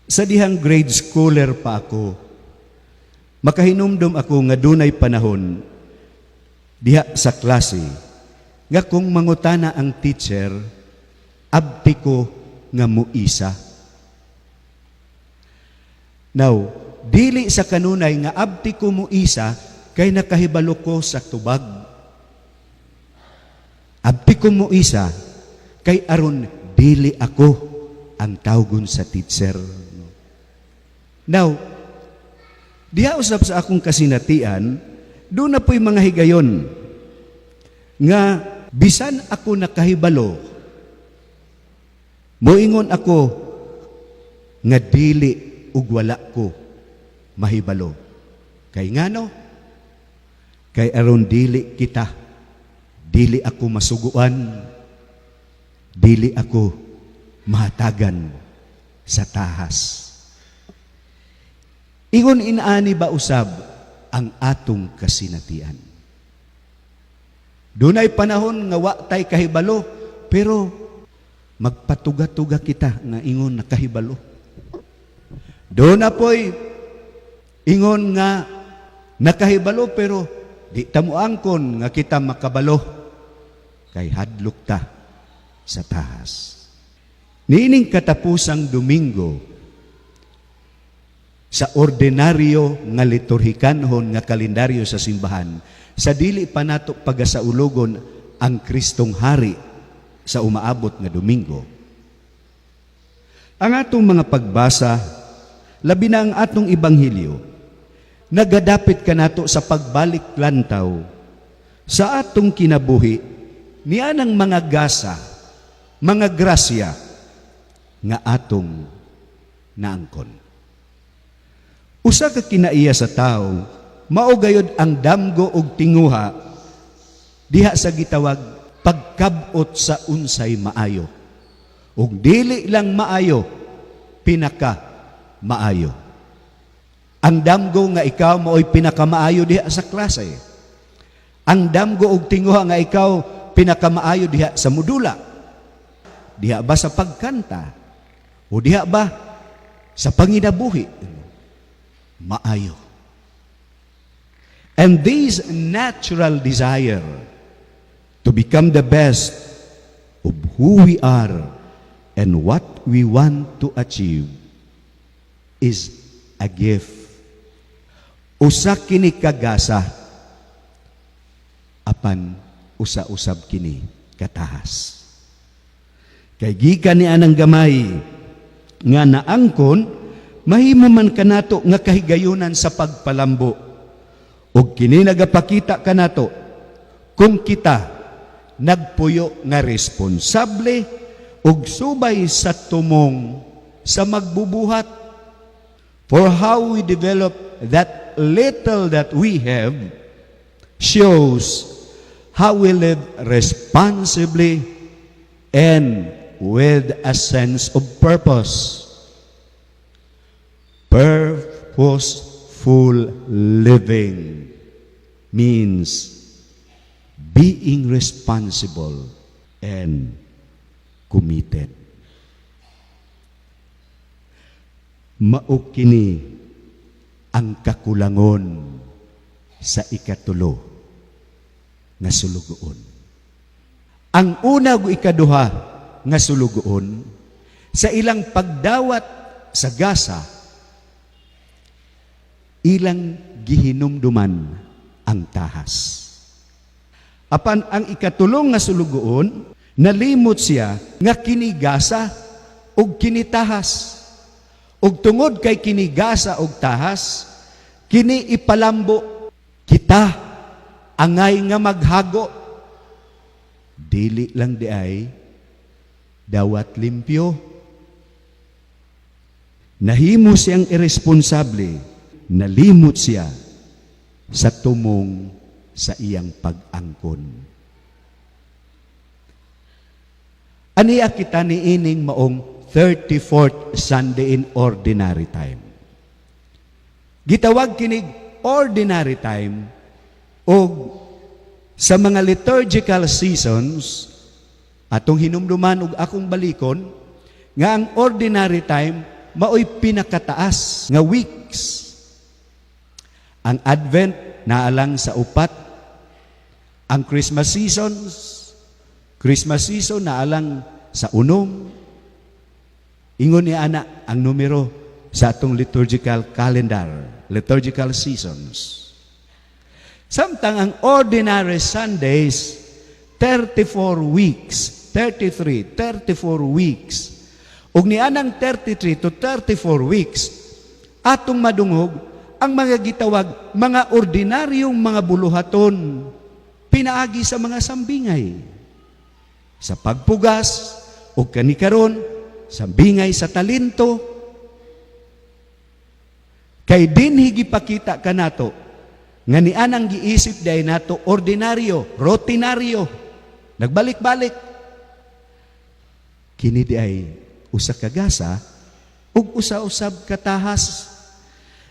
Sa dihang grade schooler pa ako, makahinumdum ako nga dunay panahon diha sa klase nga kung mangutana ang teacher, abti ko nga muisa. Now, dili sa kanunay nga abti ko muisa kay nakahibalo ko sa tubag. Abti ko muisa kay aron dili ako ang tawgon sa teacher. Now, diha usab sa akong kasinatian, duna po'y mga higayon nga bisan ako nakahibalo, moingon ako nga dili ug wala ko mahibalo. Kay ngano? Kay aron dili kita, dili ako masuguan, dili ako mahatagan sa tahas. Ingon inaani ba usab ang atong kasinatian? Dunay panahon nga wa tay kahibalo, pero magpatuga-tuga kita nga ingon nakahibalo. Duna po'y ingon nga nakahibalo, pero di ta moangkon nga kita makabalo kay hadlok ta sa tahas. Niining katapusang Domingo sa ordinaryo nga liturhikanhon nga kalendaryo sa simbahan, sa dili pa nato pagasaulugon ang Kristong Hari sa umaabot nga Domingo, ang atong mga pagbasa, labi na ang atong ebanghelyo, nagadapit kanato sa pagbalik lantaw sa atong kinabuhi nianang mga gasa, mga grasya nga atong naangkon. Usa ka kinaiya sa tao, mao gayod ang damgo og tinguha diha sa gitawag pagkabot sa unsay maayo. Ug dili lang maayo, pinaka maayo. Ang damgo nga ikaw mao'y pinakamaayo diha sa klase. Ang damgo og tinguha nga ikaw pinakamaayo diha sa modula. Diha ba sa pagkanta? O diha ba sa panginabuhi? Maayo. And this natural desire to become the best of who we are and what we want to achieve is a gift. Usa kini kagasa, apan usa-usab kini katahas. Kay gikan ni anang gamay nga naangkon, mahimo man kanato nga kahigayunan sa pagpalambo. Ug kini nagapakita kanato kung kita nagpuyo nga responsable ug subay sa tumong sa magbubuhat. For how we develop that little that we have shows how we live responsibly and with a sense of purpose. Purposeful living means being responsible and committed. Mao kini ang kakulangon sa ikatulo nga sulugoon. Ang una ug ikaduha nga sulugoon, sa ilang pagdawat sa gasa, ilang gihinumduman ang tahas. Apan ang ikatulong nga sulugoon, nalimot siya nga kinigasa ug kinitahas. Ug tungod kay kinigasa ug tahas, kini ipalambo kita angay nga maghago. Dili lang diay dawat limpyo. Nahimo siyang irresponsable, nalimot siya sa tumong sa iyang pag-angkon. Aniya kita niining maong 34th Sunday in Ordinary Time. Gitawag kinig Ordinary Time og sa mga liturgical seasons atong hinumduman og akong balikon nga ang Ordinary Time maoy pinakataas nga weeks. Ang Advent naalang sa 4. Ang Christmas season naalang sa 6. Ingon ni ana ang numero sa atong liturgical calendar, liturgical seasons. Samtang ang ordinary Sundays, 34 weeks, 33, 34 weeks. Ug nianang 33 to 34 weeks, atong madungog ang mga gitawag mga ordinaryong mga buluhaton pinaagi sa mga sambingay. Sa pagpugas ug kanikaron sambingay sa talento, kay dinhi gipakita kanato nga nianang giisip diay nato ordinaryo, rutinaryo, nagbalik-balik. Kini diay usa ka gasa ug usa usab ka tahas.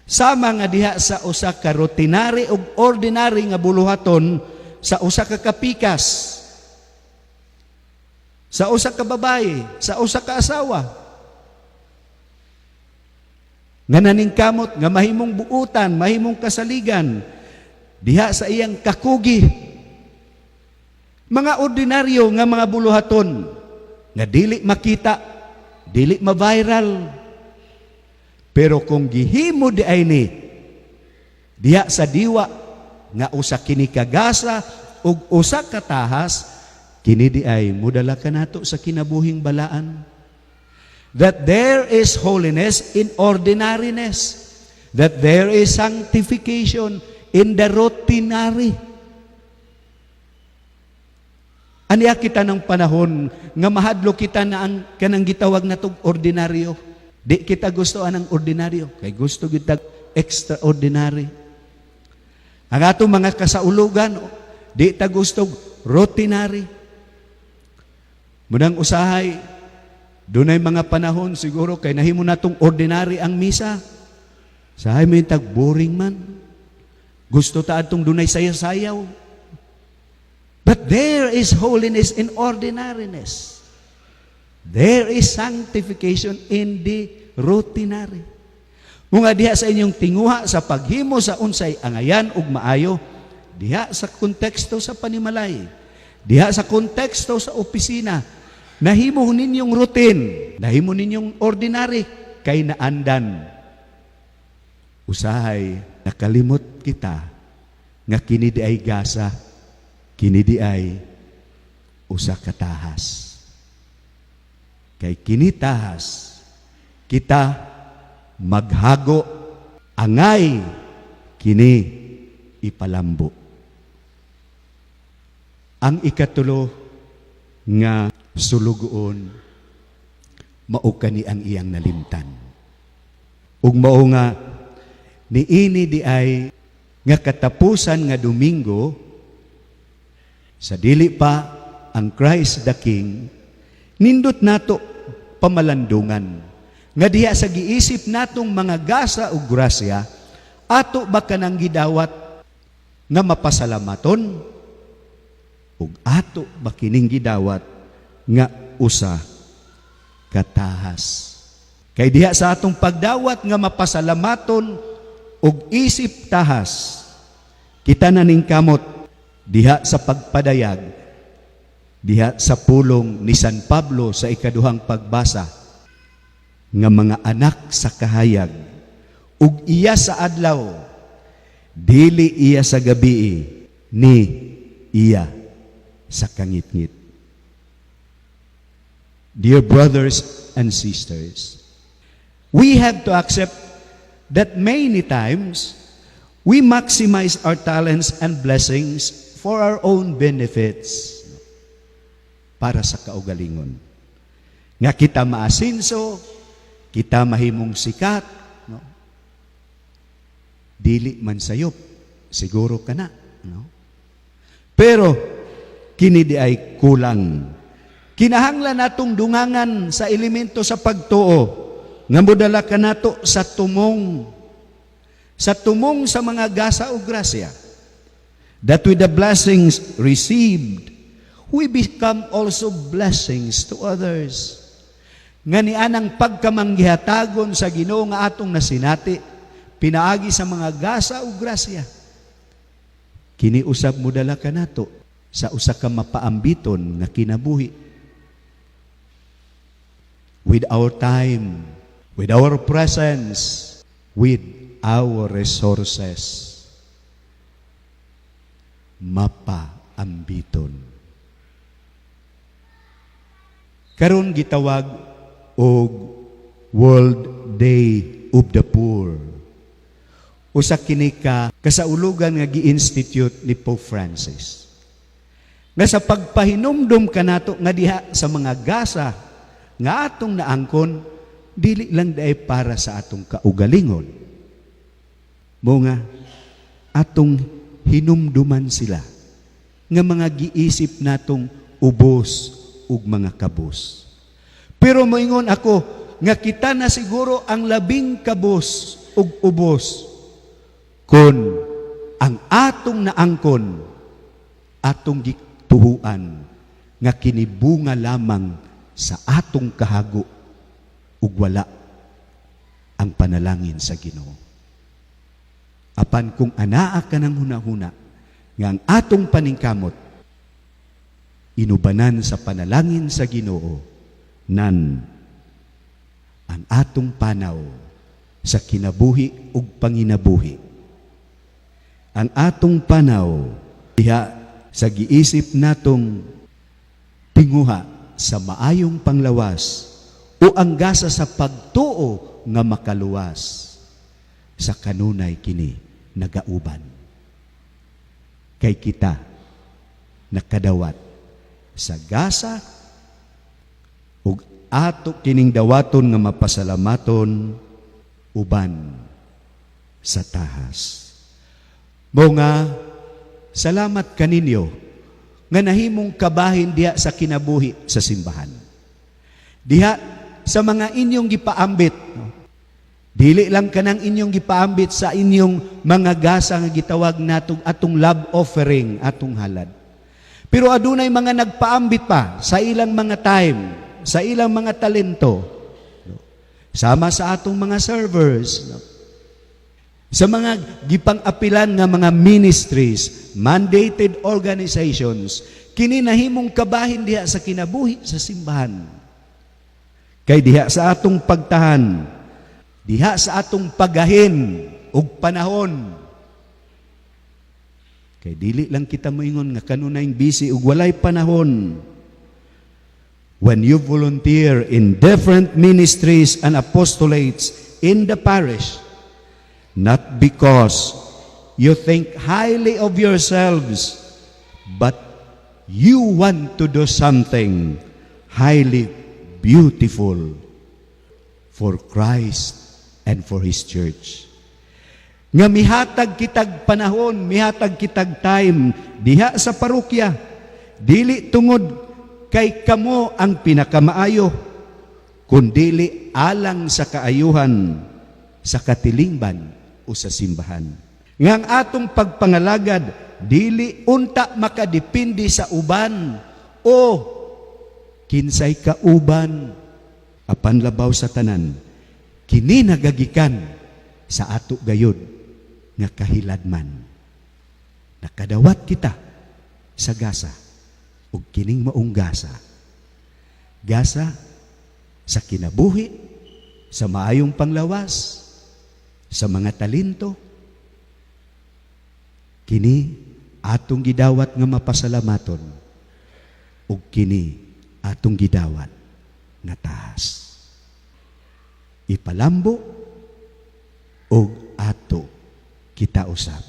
Sama nga diha sa usa ka routinary ug ordinary nga buluhaton sa usa ka kapikas, sa usa ka babae, sa usa ka asawa, nga naningkamot nga mahimong buutan, mahimong kasaligan diha sa iyang kakugi. Mga ordinaryo nga mga buluhaton nga dili makita, dili ma-viral. Pero kung gihimo diay ni diha sa diwa nga usa kini ka gasa ug usa ka tahas, kini diay modala kanato sa kinabuhing balaan. That there is holiness in ordinariness. That there is sanctification in the routinary. Aniya kita ng panahon nga mahadlok kita na ang kanang gitawag natog ordinaryo. Di kita gusto anang ordinaryo, kay gusto kita extraordinary. Ang atong mga kasaulugan, di ta gusto routinary. Munang usahay, dunay mga panahon siguro kay nahimo natong ordinary ang misa. Sahay mo yung tag boring man. Gusto ta atong dunay sayaw-sayaw. But there is holiness in ordinariness. There is sanctification in the routinary. Mga diha sa inyong tinguha sa paghimo sa unsay angayan ug maayo, diha sa konteksto sa panimalay, diha sa konteksto sa opisina, nahimo ninyong routine, nahimo ninyong ordinary, kay naandan. Usahay, nakalimot kita nga kini diay gasa, kini diay usa ka tahas. Kay kini tahas, kita maghago, angay kini ipalambo. Ang ikatulo nga sulugoon, mao kani ang iyang nalimtan. Ug mao nga niini diay nga katapusan nga Domingo sa dili pa ang Christ the King, nindot nato pamalandungan nga diha sa giisip natong mga gasa ug grasya, ato ba kanang gidawat nga mapasalamaton ug ato ba kining gidawat nga usa ka tahas? Kay diha sa atong pagdawat nga mapasalamaton ug isip tahas, kita naningkamot diha sa pagpadayag diha sa pulong ni San Pablo sa ikaduhang pagbasa nga mga anak sa kahayag ug iya sa adlaw, dili iya sa gabi ni iya sa kangitngit. Dear brothers and sisters, we have to accept that many times we maximize our talents and blessings for our own benefits, para sa kaugalingon. Nga kita maasinso, kita mahimong sikat, no? Dili man sayop, siguro ka na, no? Pero kini diay kulang. Kinahanglan natong dungangan sa elemento sa pagtuo nga modala kanato sa tumong sa mga gasa o grasya, that with the blessings received, we become also blessings to others. Nga nianang pagkamanggihatagon sa Ginoo nga atong nasinati pinaagi sa mga gasa ug grasya. Kini usab modala kanato sa usa ka mapaambiton nga kinabuhi. With our time, with our presence, with our resources, mapaambiton. Karon gitawag og World Day of the Poor. Usa kini ka kasaulugan nga gi-institute ni Pope Francis. Nga sa pagpahinumdum kanato nga diha sa mga gasa nga atong naangkon, dili lang diay para sa atong kaugalingon. Mao nga atong hinumduman sila nga mga giisip natong ubos ug mga kabus. Pero moingon ako nga kita na siguro ang labing kabus ug ubos kung ang atong naangkon atong gituhuan nga kinibunga lamang sa atong kahago ug wala ang panalangin sa Ginoo. Apan kung anaa ka ng hunahuna nga ang atong paningkamot inubanan sa panalangin sa Ginoo, nan ang atong panaw sa kinabuhi ug panginabuhi, ang atong panaw diha sa giisip natong tinguha sa maayong panglawas o ang gasa sa pagtuo nga makaluwas, sa kanunay kini nagauban kay kita nakadawat sa gasa ug ato kining dawaton nga mapasalamaton uban sa tahas. Mao nga salamat kaninyo nga nahimong kabahin diha sa kinabuhi sa simbahan. Diha sa mga inyong gipaambit, no? Dili lang kanang inyong gipaambit sa inyong mga gasa nga gitawag natong atong love offering, atong halad. Pero adunay mga nagpaambit pa sa ilang mga time, sa ilang mga talento, no? Sama sa atong mga servers, no? Sa mga gipang-apilan nga mga ministries, mandated organizations, kini nahimong kabahin diha sa kinabuhi sa simbahan. Kay diha sa atong pagtahan, diha sa atong pagahin ug panahon. Kay dili lang kita moingon nga kanunayng busy ug walay panahon. When you volunteer in different ministries and apostolates in the parish, not because you think highly of yourselves, but you want to do something highly beautiful for Christ and for His church. Nga mihatag kitag panahon, mihatag kitag time diha sa parokya. Dili tungod kay kamo ang pinakamaayo, kundili alang sa kaayuhan sa katilingban o sa simbahan. Nga ang atong pagpangalagad dili unta makadepende sa uban o kinsay kauban, apan labaw sa tanan kini nagagikan sa ato gayud nga kahiladman. Nakadawat kita sa gasa ug kining maong gasa. Gasa sa kinabuhi, sa maayong panglawas, sa mga talento. Kini atong gidawat nga mapasalamaton ug kini atong gidawat nga tahas. Ipalambo ug ato kita usab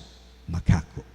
maghako.